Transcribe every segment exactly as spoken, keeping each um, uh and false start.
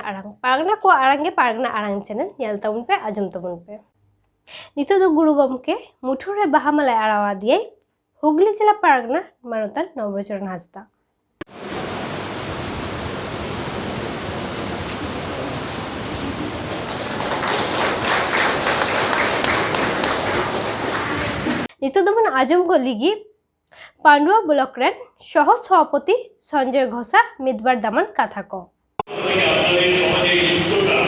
ᱟᱲᱟᱝ, ᱯᱟᱨᱜᱟᱱᱟ ᱠᱚᱣᱟᱜ ᱟᱲᱟᱝ ᱜᱮ ᱯᱟᱨᱜᱟᱱᱟ ᱟᱲᱟᱝ ᱪᱮᱱᱮᱞ, ᱧᱮᱞ ᱛᱟᱵᱚᱱ ᱯᱮ, ᱟᱸᱡᱚᱢ ᱛᱟᱵᱚᱱ ᱯᱮ᱾ ᱱᱤᱛᱚᱜ ᱫᱚ ᱜᱩᱨᱩ ᱜᱚᱢᱠᱮ ᱢᱩᱴᱷᱟᱹᱱ ᱨᱮ ᱵᱟᱦᱟ ᱢᱟᱞᱟᱭ ᱟᱲᱟᱣ ᱟᱫᱮᱭᱟᱭ ᱦᱩᱜᱽᱞᱤ ᱡᱮᱞᱟ ᱯᱟᱨᱜᱟᱱᱟ ᱢᱟᱱᱚᱛᱟᱱ ᱱᱚᱵᱨᱚᱪᱚᱨᱚᱱ ᱦᱟᱸᱥᱫᱟ᱾ ᱱᱤᱛᱚᱜ ᱫᱚᱵᱚᱱ ᱟᱸᱡᱚᱢ ᱜᱚᱫ ᱞᱮᱜᱮ ᱯᱟᱱᱰᱩᱣᱟ ᱵᱞᱚᱠ ᱨᱮᱱ ᱥᱚᱦᱚ ᱥᱚᱵᱷᱟᱯᱚᱛᱤ ᱥᱚᱧᱡᱚᱭ ᱜᱷᱳᱥᱟᱜ ᱢᱤᱫᱵᱟᱨ ᱫᱟᱢᱟᱱ ᱠᱟᱛᱷᱟ ᱠᱚ᱾ আপনাদের সমাজে এই যুদ্ধটা,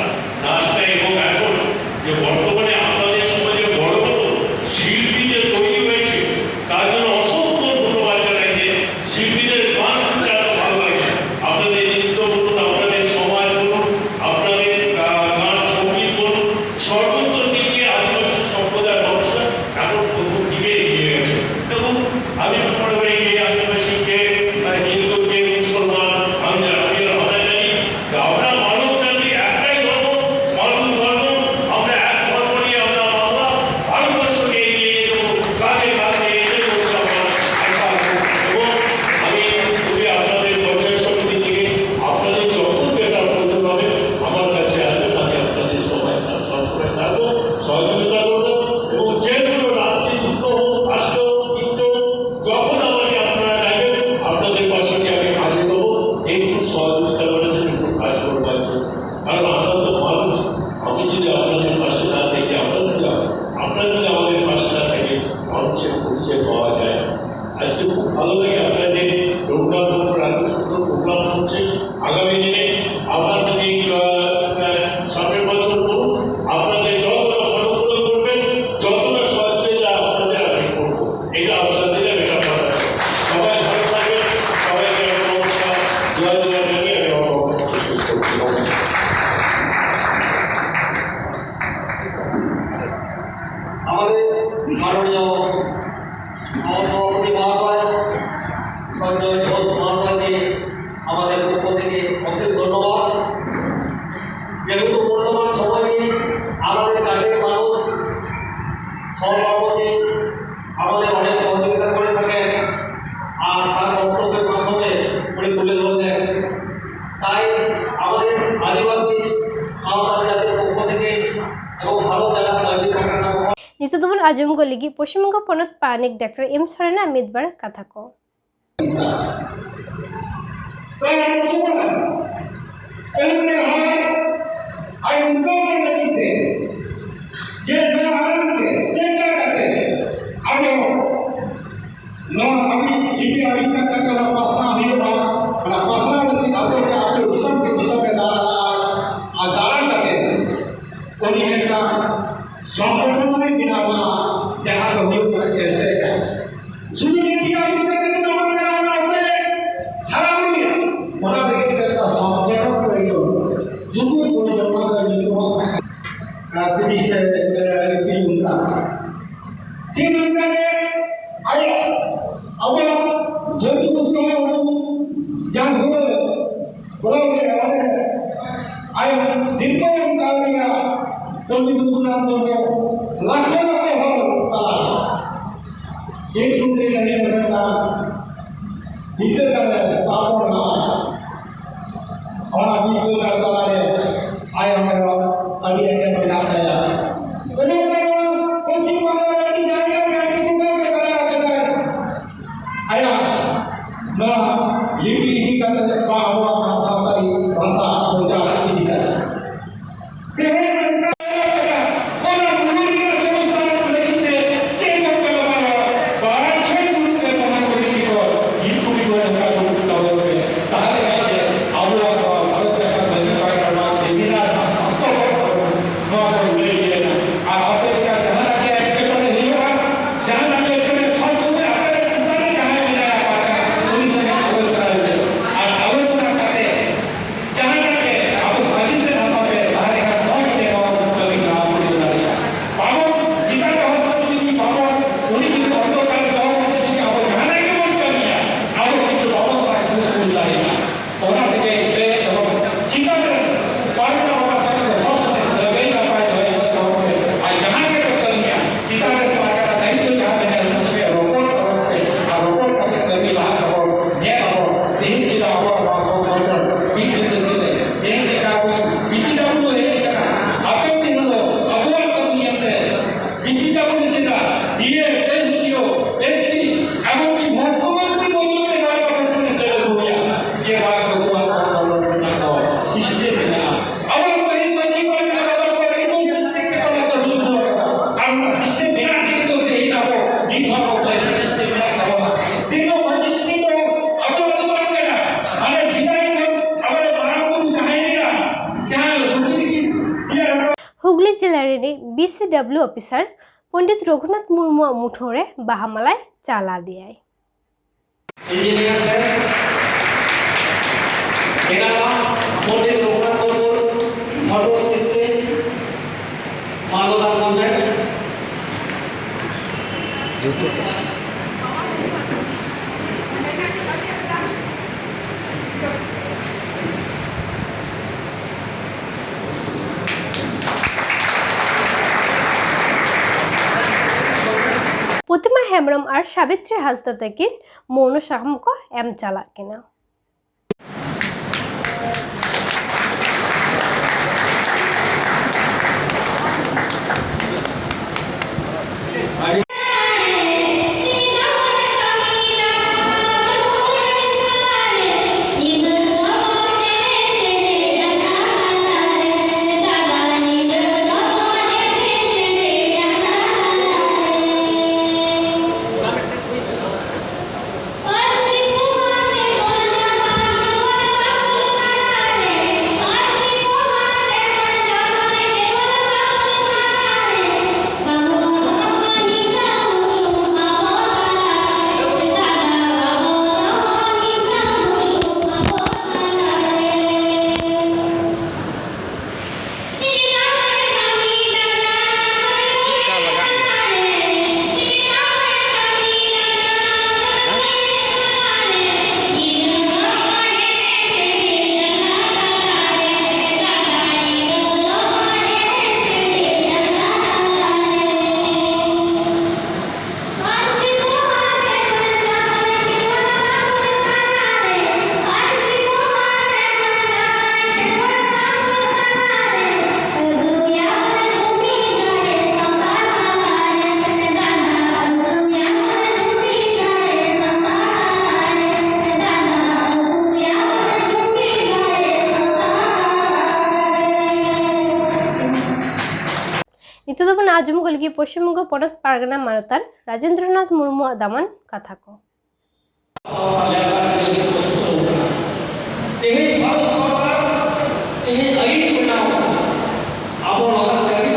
নাচটা এবং এখন যে বর্তমানে আপনাদের সমাজে বড় বড় শিল্পী যে তৈরি হয়েছে, তার জন্য অসংখ্য ধন্যবাদ জানাই যে শিল্পীদের গান শুনতে এত ভালো লাগে। আপনাদের নৃত্য বলুন, আপনাদের সমাজ বলুন, আপনাদের, আহ, গান সঙ্গীত বলুন, সর্বোত্তর দিকে আদিবাসী সম্প্রদায় মানুষরা এখন প্রথম দিকে এগিয়ে গেছে। এবং আমি মনে করি যে আদিবাসীকে, মানে, হিন্দুকে, মুসলমান, আমি জানি, আমরা জানি যে আমরা মানব জাতি একটাই ধর্ম, মানব ধর্ম। আমরা এক ধর্ম নিয়ে আমরা বাংলা, ভারতবর্ষকে এগিয়ে নিয়ে যাবো, কাঁধে কাঁধ মিলিয়ে নিয়ে যাবো। এবং আমি যদি আপনাদের পঞ্চায়েত সমিতি থেকে আপনাদের যখন যেটা প্রয়োজন হবে, আমার কাছে আসবেন, আমি আপনাদের সবাই সবসময় থাকবো, সহযোগিতা করবো। এবং যে কোনো রাত্রি দুটো হোক, পাঁচটা হোক, তিনটে হোক, যখন আমাকে আপনারা ডাকবেন, আপনাদের পাশে গিয়ে আমি হাজির হবো। একটু সহযোগিতা করার জন্য, একটু কাজ করবার জন্য। কারণ আমরা তো মানুষ, আমি যদি আপনাদের পাশে না থাকি, আপনারা যদি, আপনারা যদি আমাদের পাশে না থাকে, মানুষের পরিচয় পাওয়া যায় না। আজকে খুব ভালো লাগে আপনাদের রবীন্দ্রনাথ ঠাকুর এত সুন্দর প্রোগ্রাম হচ্ছে। আগামী দিনে আপনারা যদি, আহ, আহ, সামনের বছর করুন, আপনাদের যতটা অনুগ্রহ করবেন, যতটা সহযোগিতা আপনাদের আমি করবো, এটা আপনাদের আমি একটা কথা দিই। সবাই ভালো থাকবেন, সবাইকে একটা নমস্কার, জয় জয় জানিয়ে আমি আমার বক্তব্য শেষ করছি। নমস্কার। আমাদের মাননীয় সভাপতি মহাশয় সঞ্জয় ঘোষ মহাশয়কে আমাদের পক্ষ থেকে অশেষ ধন্যবাদ। যেহেতু মূল্যবান সময় নিয়ে আমাদের কাছের মানুষ, সভাপতি আমাদের অনেক সহযোগিতা করে থাকেন, আর তার বক্তব্যের মাধ্যমে উনি তুলে ধরলেন। তাই আমাদের আদিবাসী ᱱᱤᱛᱚᱜ ᱫᱚᱵᱚᱱ ᱟᱸᱡᱚᱢ ᱜᱚᱫ ᱞᱟᱹᱜᱤᱫ ᱯᱚᱥᱪᱤᱢ ᱵᱚᱝᱜᱚ ᱯᱚᱱᱚᱛ ᱯᱟᱨᱟᱱᱤᱠ ᱰᱟᱠᱛᱟᱨ ᱮᱢ ᱥᱚᱨᱮᱱᱟᱜ ᱢᱤᱫ ᱵᱟᱨ ᱠᱟᱛᱷᱟ ᱠᱚ᱾ ᱟᱭ ᱩᱫᱽᱜᱟᱹᱣ ᱞᱟᱹᱜᱤᱫ ᱛᱮ ᱡᱮ ᱱᱚᱣᱟ ᱟᱲᱟᱝ ᱛᱮ ᱪᱮᱫ ᱞᱮᱠᱟ ᱠᱟᱛᱮ ᱟᱵᱚ ᱱᱚᱣᱟ ᱟᱵᱚ ᱞᱤᱯᱤ ᱟᱵᱤᱥᱠᱟᱨ ᱠᱟᱛᱮ ᱚᱱᱟ ᱯᱟᱥᱱᱟᱣ ᱦᱩᱭᱩᱜᱼᱟ᱾ ᱚᱱᱟ ᱯᱟᱥᱱᱟᱣ ᱞᱟᱹᱜᱤᱫ ᱟᱛᱳ ᱨᱮ ᱟᱛᱳ, ᱫᱤᱥᱚᱢ ᱠᱮ ᱫᱤᱥᱚᱢ ᱮ ᱫᱟᱬᱟ ᱞᱟᱜᱼᱟ᱾ ᱟᱨ ᱫᱟᱬᱟ ᱠᱟᱛᱮ ᱩᱱᱤ ᱢᱤᱫᱴᱟᱝ ᱥᱚᱝᱜᱚᱴᱷᱚᱱ ᱮ ᱵᱮᱱᱟᱣ ᱞᱟᱜᱼᱟ, ᱡᱟᱦᱟᱸ ᱫᱚ ᱦᱩᱭᱩᱜ ᱠᱟᱱᱟ ᱮᱥᱮᱠᱟ᱾ ᱥᱩᱫᱷᱩ ᱞᱤᱯᱤ ᱟᱵᱤᱥᱠᱟᱨ ᱠᱟᱛᱮ ᱫᱚ ᱵᱟᱝ ᱜᱟᱱᱚᱜᱼᱟ, ᱚᱱᱟ ᱩᱯᱨᱮ ᱦᱟᱨᱟ ᱵᱩᱨᱩᱭᱟ᱾ ᱚᱱᱟ ᱞᱟᱹᱜᱤᱫ ᱛᱮ ᱢᱤᱫᱴᱟᱝ ᱥᱚᱝᱜᱚᱴᱷᱚᱱ ᱠᱚ ᱟᱹᱭᱠᱟᱹᱣ᱾ ᱡᱩᱫᱤ ᱯᱚᱨᱤᱠᱚᱞᱯᱚᱱᱟ ᱫᱚ ᱧᱩᱛᱩᱢᱟᱜ ᱛᱟᱦᱮᱸ ᱠᱟᱱᱟ, ᱛᱤᱨᱤᱥᱮ ᱮᱯᱨᱤᱞ ᱚᱱᱠᱟ᱾ ᱴᱷᱤᱠ ᱚᱱᱠᱟ ᱜᱮ ᱟᱭᱟᱜ ᱟᱵᱚᱣᱟᱜ ᱡᱟᱹᱛᱤ ᱯᱟᱹᱨᱥᱤ ᱦᱚᱸ ᱡᱟᱦᱟᱸ ᱦᱩᱭ ᱵᱚᱞᱚ ᱜᱮ ᱚᱸᱰᱮ ᱟᱭᱟᱜ ᱥᱤᱨᱯᱟᱹ ᱮᱢ ᱠᱟᱣᱫᱮᱭᱟ ᱯᱚᱱᱰᱤᱛ ᱨᱚᱜᱷᱩᱱᱟᱛᱷ ᱢᱩᱨᱢᱩ᱾ ᱞᱟᱠᱷᱚ ᱞᱟᱠᱷᱚ ᱦᱚᱲ ᱛᱟᱞᱟ ᱨᱮ ᱢᱤᱫ ᱫᱤᱱ ᱨᱮ ᱞᱟᱹᱜᱤᱫ ᱢᱤᱫᱴᱟᱝ ᱵᱤᱫᱽᱫᱟᱹᱜᱟᱲ ᱮ ᱥᱛᱷᱟᱯᱚᱱ ᱞᱮᱫᱟ᱾ ᱚᱱᱟ ᱵᱤᱫᱽᱫᱟᱹᱜᱟᱲ ᱛᱟᱞᱟᱨᱮ ᱟᱭᱟᱜ ᱟᱹᱰᱤ ᱮᱱᱮᱢ ᱢᱮᱱᱟᱜ ᱛᱟᱭᱟ᱾ ᱚᱱᱟ ᱛᱟᱭᱚᱢ ᱯᱚᱪᱷᱤᱢ ᱵᱟᱝᱞᱟ ᱨᱮ ᱟᱹᱰᱤ ᱡᱟᱭᱜᱟ ᱨᱮ ᱟᱹᱰᱤ ᱴᱚᱴᱷᱟ ᱨᱮ ᱵᱮᱱᱟᱣ ᱠᱮᱫᱟᱭ᱾ ᱟᱭᱟᱜ ᱱᱚᱣᱟ ᱞᱤᱯᱤ ᱤᱫᱤ ᱠᱟᱛᱮ ᱵᱟ ᱟᱵᱚᱣᱟᱜ ᱥᱟᱱᱛᱟᱲᱤ ᱵᱷᱟᱥᱟ ᱯᱨᱚᱪᱟᱨ ᱤᱫᱤ ᱠᱟᱛᱮ ᱛᱮᱦᱮᱧ ᱚᱱᱠᱟ ᱡᱮᱞᱟ ᱨᱤᱱᱤᱡ B C W officer Pandit Raghunath ᱢᱩᱨᱢᱩᱣᱟᱜ ᱢᱩᱴᱷᱟᱹᱱ ᱨᱮ ᱵᱟᱦᱟ ᱢᱟᱞᱟᱭ ᱪᱟᱞ ᱟᱫᱮᱭᱟᱭ᱾ Engineer sir, ᱮᱱᱟᱱ ᱯᱚᱱᱰᱤᱛ ᱨᱚᱜᱷᱩᱱᱟᱛᱷ ᱢᱩᱨᱢᱩ ᱯᱷᱳᱴᱳ ᱪᱤᱛᱨᱮ ᱢᱟᱞᱚ ᱫᱟᱱ ᱠᱚ ᱢᱮ᱾ ᱯᱨᱚᱛᱤᱢᱟ ᱦᱮᱢᱵᱨᱚᱢ ᱟᱨ ᱥᱟᱵᱤᱛᱨᱤ ᱦᱟᱸᱥᱫᱟ ᱛᱟᱹᱠᱤᱱ ᱢᱳᱨᱱᱚ ᱥᱟᱠᱟᱢ ᱠᱚ ᱮᱢ ᱪᱟᱞᱟᱜ ᱠᱟᱱᱟ᱾ ᱱᱤᱛᱚᱜ ᱫᱚᱵᱚᱱ ᱟᱸᱡᱚᱢ ᱜᱚᱫ ᱞᱮᱜᱮ ᱯᱚᱥᱪᱤᱢ ᱵᱚᱝᱜᱚ ᱯᱚᱱᱚᱛ ᱯᱟᱨᱜᱟᱱᱟ ᱢᱟᱱᱚᱛᱟᱱ ᱨᱟᱡᱮᱱᱫᱨᱚᱱᱟᱛᱷ ᱢᱩᱨᱢᱩᱣᱟᱜ ᱫᱟᱢᱟᱱ ᱠᱟᱛᱷᱟ ᱠᱚ᱾ ᱛᱮᱦᱮᱧ ᱵᱷᱟᱨᱚᱛ ᱥᱚᱨᱠᱟᱨ ᱛᱮᱦᱮᱧ ᱟᱹᱭᱤᱱ ᱵᱮᱱᱟᱣ ᱟᱵᱚ ᱞᱟᱜᱟᱱ ᱠᱟᱹᱨᱤ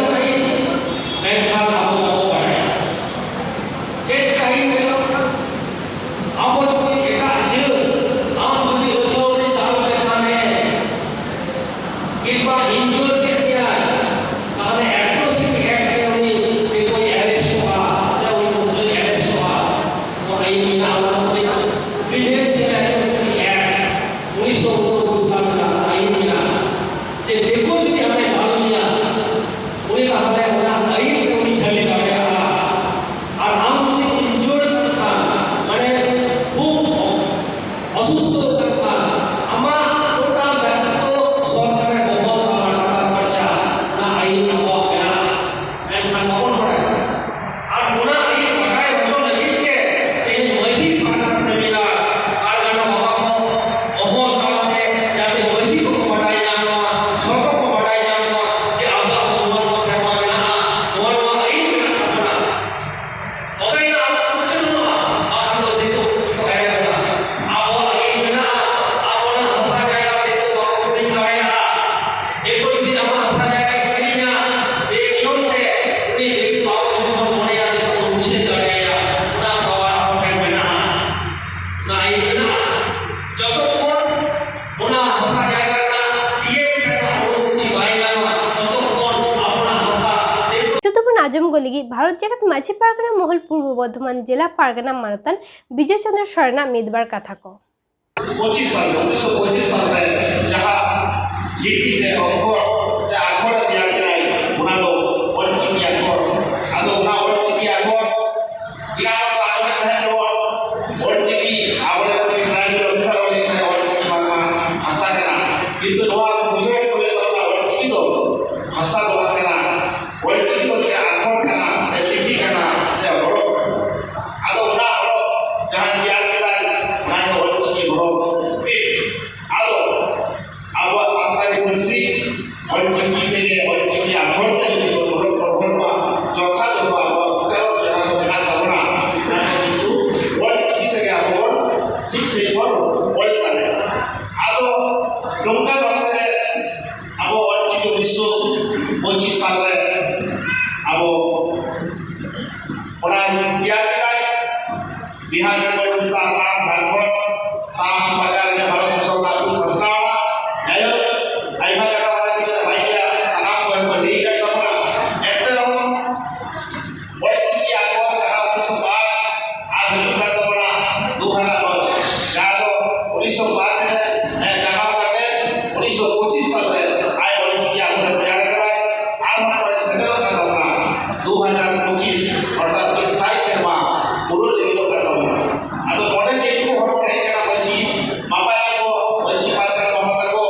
ᱞᱟᱹᱜᱤᱫ ᱵᱷᱟᱨᱚᱛ ᱡᱟᱠᱟᱛ ᱢᱟᱹᱡᱷᱤ ᱯᱟᱨᱜᱟᱱᱟ ᱢᱚᱦᱚᱞ ᱯᱩᱨᱵᱚ ᱵᱚᱨᱫᱷᱚᱢᱟᱱ ᱡᱮᱞᱟ ᱯᱟᱨᱜᱟᱱᱟ ᱢᱟᱱᱚᱛᱟᱱ ᱵᱤᱡᱚᱭ ᱪᱚᱸᱫᱽᱨᱚ ᱥᱚᱨᱮᱱᱟᱜ ᱢᱤᱫ ᱵᱟᱨ ᱠᱟᱛᱷᱟ ᱠᱚ᱾ ᱯᱚᱸᱪᱤᱥ ᱥᱟᱞ ᱨᱮ, ᱩᱱᱤᱥᱥᱚ ᱯᱚᱸᱪᱤᱥ ᱥᱟᱞ ᱨᱮ ᱡᱟᱦᱟᱸ ᱞᱤᱯᱤ ᱥᱮ ᱚᱠᱠᱷᱚᱨ ᱥᱮ ᱟᱠᱷᱚᱨ ᱮ ᱛᱮᱭᱟᱨ ᱠᱮᱫᱟᱭ, ᱚᱱᱟ ᱫᱚ ᱚᱞᱪᱤᱠᱤ ᱟᱠᱷᱚᱨ᱾ ᱟᱫᱚ ᱚᱱᱟ ᱚᱞᱪᱤᱠᱤ ᱟᱠᱷᱚᱨ ᱜᱤᱨᱟᱹ ᱠᱚ ᱟᱹᱰᱤ ᱜᱟᱱ ᱛᱟᱦᱮᱸ ᱛᱟᱵᱚᱱ᱾ ᱚᱞᱪᱤᱠᱤ ᱟᱵᱚᱨᱮᱱ ᱩᱱᱤ tribal officer ᱦᱚᱸ ᱞᱟᱹᱭ ᱛᱟᱦᱮᱸ, ᱚᱞᱪᱤᱠᱤ ᱵᱟᱝᱢᱟ ᱵᱷᱟᱥᱟ ᱠᱟᱱᱟ, ᱠᱤᱱᱛᱩ ᱱᱚᱣᱟ ᱵᱩᱡᱷᱟᱹᱣ ᱠᱚ ᱦᱩᱭᱩᱜ ᱛᱟᱵᱚᱱᱟ, ᱚᱞᱪᱤᱠᱤ ᱫᱚ ᱵᱷᱟᱥᱟ ᱫᱚ ᱵᱟᱝ ᱠᱟᱱᱟ, ᱚᱞᱪᱤᱠᱤ ᱫᱚ ᱢᱤᱫᱴᱟᱝ ᱟᱠᱷᱚᱨ ᱠᱟᱱᱟ, ᱥᱮ ᱞᱤᱯᱤ ᱠᱟᱱᱟ, ᱥᱮ ᱦᱚᱨᱚᱯ ᱠᱟᱱᱟ᱾ ᱟᱫᱚ ᱚᱱᱟ ᱦᱚᱨᱚᱯ ᱡᱟᱦᱟᱸ ᱛᱮᱭᱟᱨ ᱠᱮᱫᱟᱭ, ᱚᱱᱟ ᱜᱮ ᱚᱞᱪᱤᱠᱤ ᱦᱚᱨᱚᱯ ᱥᱮ script᱾ ᱟᱫᱚ ᱟᱵᱚᱣᱟᱜ ᱥᱟᱱᱛᱟᱲᱤ ᱯᱟᱹᱨᱥᱤ ᱚᱞᱪᱤᱠᱤ ᱛᱮᱜᱮ, ᱚᱞᱪᱤᱠᱤ ᱟᱠᱷᱚᱨ ᱛᱮ ᱡᱩᱫᱤ ᱵᱚᱱ ᱚᱞᱚᱜ ᱯᱟᱲᱦᱟᱜ ᱢᱟ, ᱡᱚᱛᱷᱟᱛ ᱡᱚᱛᱷᱟᱛ ᱟᱵᱚᱣᱟᱜ ᱩᱪᱪᱟᱨᱚᱱ ᱡᱟᱦᱟᱸ ᱠᱚ ᱢᱮᱱᱟᱜ ᱛᱟᱵᱚᱱᱟ, ᱚᱱᱟ ᱠᱚ ᱠᱤᱱᱛᱩ ᱚᱞᱪᱤᱠᱤ ᱛᱮᱜᱮ ᱟᱵᱚ ᱵᱚᱱ ᱴᱷᱤᱠ ᱥᱟᱺᱦᱤᱡ ᱵᱚᱱ ᱚᱞ ᱫᱟᱲᱮᱭᱟᱜᱼᱟ᱾ ᱟᱫᱚ ᱱᱚᱝᱠᱟ ᱵᱷᱟᱵᱛᱮ ᱟᱵᱚ ᱚᱞᱪᱤᱠᱤ ᱩᱱᱤᱥᱥᱚ ᱯᱚᱸᱪᱤᱥ ᱥᱟᱞ ᱨᱮ ᱟᱵᱚ ᱚᱱᱟ ᱛᱮᱭᱟᱨ ᱠᱮᱫᱟᱭ᱾ ᱵᱤᱦᱟᱨ, ᱵᱮᱝᱜᱚᱞ, ᱩᱲᱤᱥᱥᱟ, ᱟᱥᱟᱢ, ᱡᱷᱟᱲᱠᱷᱚᱸᱰ, ᱥᱟᱱᱟᱢ ᱯᱟᱦᱴᱟ ᱨᱮᱜᱮ ᱵᱷᱟᱨᱚᱛ ᱫᱤᱥᱚᱢ ᱨᱮᱱᱟᱜ ᱟᱹᱛᱩ ᱯᱟᱥᱱᱟᱣ ᱮᱱᱟ᱾ ᱡᱟᱭᱦᱳᱠ, ᱟᱭᱢᱟ ᱠᱟᱛᱷᱟ ᱵᱟᱲᱟᱭ ᱛᱮᱜᱮ ᱵᱟᱭ ᱜᱮᱭᱟ, ᱥᱟᱱᱟᱢ ᱠᱚ ᱠᱚ ᱞᱟᱹᱭ ᱟᱠᱟᱫ ᱛᱟᱵᱚᱱᱟ᱾ ᱮᱱᱛᱮ ᱨᱮᱦᱚᱸ ᱚᱞᱪᱤᱠᱤ ᱟᱠᱷᱚᱨ ᱡᱟᱦᱟᱸ ᱩᱱᱤᱥᱥᱚ ᱯᱟᱸᱪ ᱟᱨ ᱦᱤᱡᱩᱜ ᱠᱟᱱ ᱛᱟᱵᱚᱱᱟ ᱫᱩ ᱦᱟᱡᱟᱨ ᱯᱟᱸᱪ, ᱡᱟᱦᱟᱸ ᱫᱚ ᱩᱱᱤᱥᱥᱚ ᱯᱟᱸᱪ ᱨᱮ, ᱮ, ᱡᱟᱱᱟᱢ ᱠᱟᱛᱮ ᱩᱱᱤᱥᱥᱚ ᱯᱚᱸᱪᱤᱥ ᱥᱟᱞ ᱨᱮ ᱟᱭ ᱚᱞᱪᱤᱠᱤ ᱟᱠᱷᱚᱨ ᱮ ᱛᱮᱭᱟᱨ ᱠᱟᱫᱟᱭ᱾ ᱟᱨ ᱱᱚᱜᱼᱚᱭ ᱥᱮᱴᱮᱨᱚᱜ ᱠᱟᱱ ᱛᱟᱵᱚᱱᱟ ᱫᱩ ᱦᱟᱡᱟᱨ ᱯᱚᱸᱪᱤᱥ, ᱚᱨᱛᱷᱟᱛ ᱢᱤᱫ ᱥᱟᱭ ᱥᱮᱨᱢᱟ ᱯᱩᱨᱟᱹᱣ ᱞᱟᱹᱜᱤᱫᱚᱜ ᱠᱟᱱ ᱛᱟᱵᱚᱱᱟ᱾ ᱟᱫᱚ ᱱᱚᱰᱮ ᱡᱮ ᱠᱚ ᱦᱚᱲ ᱠᱚ ᱦᱮᱡ ᱠᱟᱱᱟ, ᱢᱟᱹᱡᱷᱤ ᱵᱟᱵᱟ ᱛᱟᱠᱚ, ᱢᱟᱹᱡᱷᱤ ᱯᱟᱨᱜᱟᱱᱟ ᱵᱟᱵᱟ ᱛᱟᱠᱚ,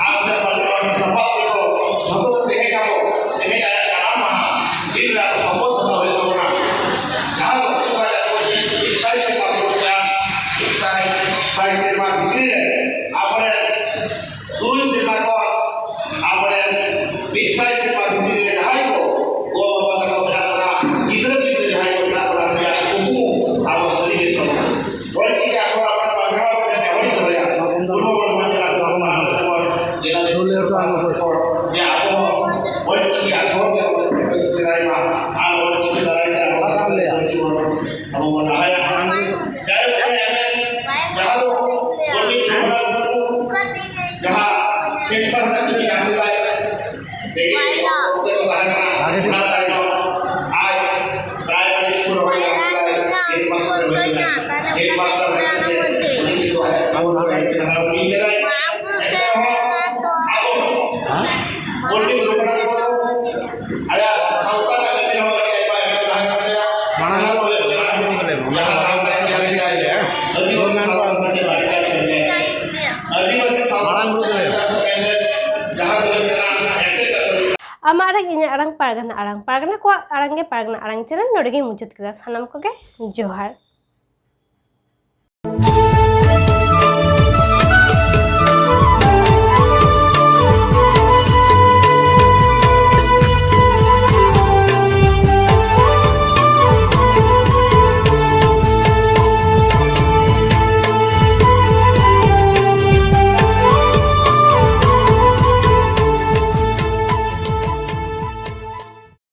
ᱟᱨ ᱥᱮ ᱯᱟᱨᱜᱟᱱᱟ ᱥᱟᱯᱟᱵ ᱛᱮᱠᱚ ᱡᱷᱚᱛᱚ ᱠᱚ ᱛᱮᱦᱮᱧ ᱟᱵᱚ, ᱛᱮᱦᱮᱧ ᱟᱭᱟᱜ ᱡᱟᱱᱟᱢ ᱢᱟᱦᱟ ᱫᱤᱱ ᱨᱮ ᱟᱵᱚ ᱥᱚᱯᱚᱛ ᱦᱟᱛᱟᱣ ᱦᱩᱭᱩᱜ ᱛᱟᱵᱚᱱᱟ᱾ ᱡᱟᱦᱟᱸ ᱫᱚ ᱫᱩ ᱦᱟᱡᱟᱨ ᱯᱚᱸᱪᱤᱥ ᱢᱤᱫ ᱥᱟᱭ ᱥᱮᱨᱢᱟ ᱯᱩᱨᱟᱹᱜ ᱠᱟᱱ, ᱢᱤᱫ ᱥᱟᱭ, ᱥᱟᱭ ᱥᱮᱨᱢᱟ ᱵᱷᱤᱛᱨᱤ ᱨᱮ ᱟᱵᱚᱨᱮᱱ ᱛᱩᱨᱩᱭ ᱥᱮᱨᱢᱟ ᱠᱷᱚᱱ ᱟᱵᱚᱨᱮᱱ ᱢᱤᱫ ᱥᱟᱭ ᱥᱮᱨᱢᱟ ᱵᱷᱤᱛᱨᱤ ᱨᱮ ᱡᱟᱦᱟᱸᱭ ᱠᱚ ᱜᱚ ᱵᱟᱵᱟ ᱛᱟᱠᱚ ᱢᱮᱱᱟᱜ ᱵᱚᱱᱟ, ᱜᱤᱫᱽᱨᱟᱹ ᱯᱤᱫᱽᱨᱟᱹ ᱡᱟᱦᱟᱸᱭ ᱠᱚ ᱢᱮᱱᱟᱜ ᱵᱚᱱᱟ, ᱱᱩᱭᱟᱜ ᱠᱩᱠᱢᱩ ᱟᱵᱚ ᱥᱟᱹᱨᱤ ᱜᱮ ᱛᱟᱵᱚᱱᱟ᱾ ᱚᱞᱪᱤᱠᱤ ᱟᱠᱷᱚᱨ ᱟᱵᱚ ᱯᱟᱲᱦᱟᱣ ᱠᱟᱛᱮ ᱱᱮᱦᱚᱨᱤᱧ ᱫᱚᱦᱚᱭᱟ, ᱯᱩᱨᱵᱚ ᱵᱚᱨᱫᱷᱚᱢᱟᱱ ᱡᱮᱞᱟ ᱨᱮᱱᱟᱜ ᱢᱟᱦᱟᱥᱚᱭ ᱡᱮᱞᱟ ᱨᱮ ᱫᱩᱞᱟᱹᱲ ᱫᱚ ᱟᱵᱚ ᱥᱮ ᱡᱮ ᱟᱵᱚ ᱦᱚᱸ ᱚᱞᱪᱤᱠᱤ ᱟᱠᱷᱚᱨ ᱛᱮ ᱚᱞ ᱥᱮᱬᱟᱭ ᱢᱟ ᱟᱨ ᱚᱞᱪᱤᱠᱤ ᱫᱟᱨᱟᱭ ᱛᱮ ᱟᱵᱚ ᱥᱟᱱᱛᱟᱲᱤ ᱯᱟᱹᱨᱥᱤ ᱵᱚᱱ, ᱟᱵᱚ ᱵᱚᱱ ᱞᱟᱦᱟᱭᱟ᱾ ᱡᱟᱭᱦᱳᱠ, ᱚᱱᱮ ᱡᱟᱦᱟᱸ ᱫᱚ ᱯᱚᱱᱰᱤᱛ ᱨᱚᱜᱷᱩᱱᱟᱛᱷ ᱢᱩᱨᱢᱩ ᱡᱟᱦᱟᱸ ᱥᱮᱱᱥᱟᱥ ᱨᱮᱱᱟᱜ ᱠᱟᱹᱢᱤ ᱧᱟᱢ ᱞᱮᱫᱟᱭ, ᱨᱮᱸᱜᱮᱡ ᱦᱚᱲ ᱚᱠᱛᱮ ᱠᱚ ᱛᱟᱦᱮᱸ ᱠᱟᱱᱟ, ᱚᱱᱟ ᱛᱟᱭᱱᱚᱢ ᱦᱮᱰᱢᱟᱥᱴᱟᱨ ᱞᱮᱠᱟᱛᱮ ᱩᱱᱤ ᱱᱤᱛᱚᱜ ᱟᱭᱟᱜ ᱠᱟᱹᱢᱤ ᱦᱚᱨᱟ ᱤᱫᱤ ᱠᱟᱱᱟ᱾ ᱢᱤᱫ ᱞᱮᱠᱟᱭ ᱮᱴᱟᱜ ᱦᱚᱸ ᱟᱵᱚ ᱯᱚᱱᱰᱤᱛ ᱨᱚᱜᱷᱩᱱᱟᱛᱷ ᱢᱩᱨᱢᱩ ᱟᱭᱟᱜ ᱥᱟᱶᱛᱟ ᱨᱮᱱᱟᱜ ᱠᱟᱹᱢᱤ ᱨᱮᱦᱚᱸ ᱟᱹᱰᱤ ᱟᱭᱢᱟ ᱮᱱᱮᱢ ᱛᱟᱦᱮᱸ ᱠᱟᱱ ᱛᱟᱭᱟ᱾ ᱢᱟᱲᱟᱝ ᱡᱟᱦᱟᱸ ᱫᱚ ᱦᱩᱭᱩᱜ ᱠᱟᱱᱟ, ᱡᱟᱦᱟᱸ ᱫᱚ ᱦᱩᱭᱩᱜ ᱠᱟᱱᱟ, ᱟᱹᱫᱤᱵᱟᱹᱥᱤ ᱥᱟᱶᱛᱟ ᱥᱮᱪᱮᱫ ᱟᱹᱰᱤ ᱪᱟᱨᱪᱟ ᱢᱮᱱᱟᱜᱼᱟ᱾ ᱟᱹᱫᱤᱵᱟᱹᱥᱤ ᱥᱟᱶᱛᱟ ᱢᱟᱲᱟᱝ ᱨᱩ ᱫᱚ ᱥᱮᱪᱮᱫ ᱟᱹᱰᱤ ᱪᱟᱨᱪᱟ ᱢᱮᱱᱟᱜᱼᱟ᱾ ᱡᱟᱦᱟᱸ ᱫᱚ ᱦᱩᱭᱩᱜ ᱠᱟᱱᱟ ᱮᱥᱮᱫ ᱟᱠᱟᱫ ᱟᱢᱟᱜ ᱟᱲᱟᱝ, ᱤᱧᱟᱹᱜ ᱟᱲᱟᱝ, ᱯᱟᱨᱜᱟᱱᱟ ᱟᱲᱟᱝ, ᱯᱟᱨᱜᱟᱱᱟ ᱠᱚᱣᱟᱜ ᱟᱲᱟᱝ ᱜᱮ ᱯᱟᱨᱜᱟᱱᱟ ᱟᱲᱟᱝ ᱪᱮᱱᱮᱞ ᱱᱚᱰᱮ ᱜᱮᱧ ᱢᱩᱪᱟᱹᱫ ᱠᱮᱫᱟ᱾ ᱥᱟᱱᱟᱢ ᱠᱚᱜᱮ ᱡᱚᱦᱟᱨ᱾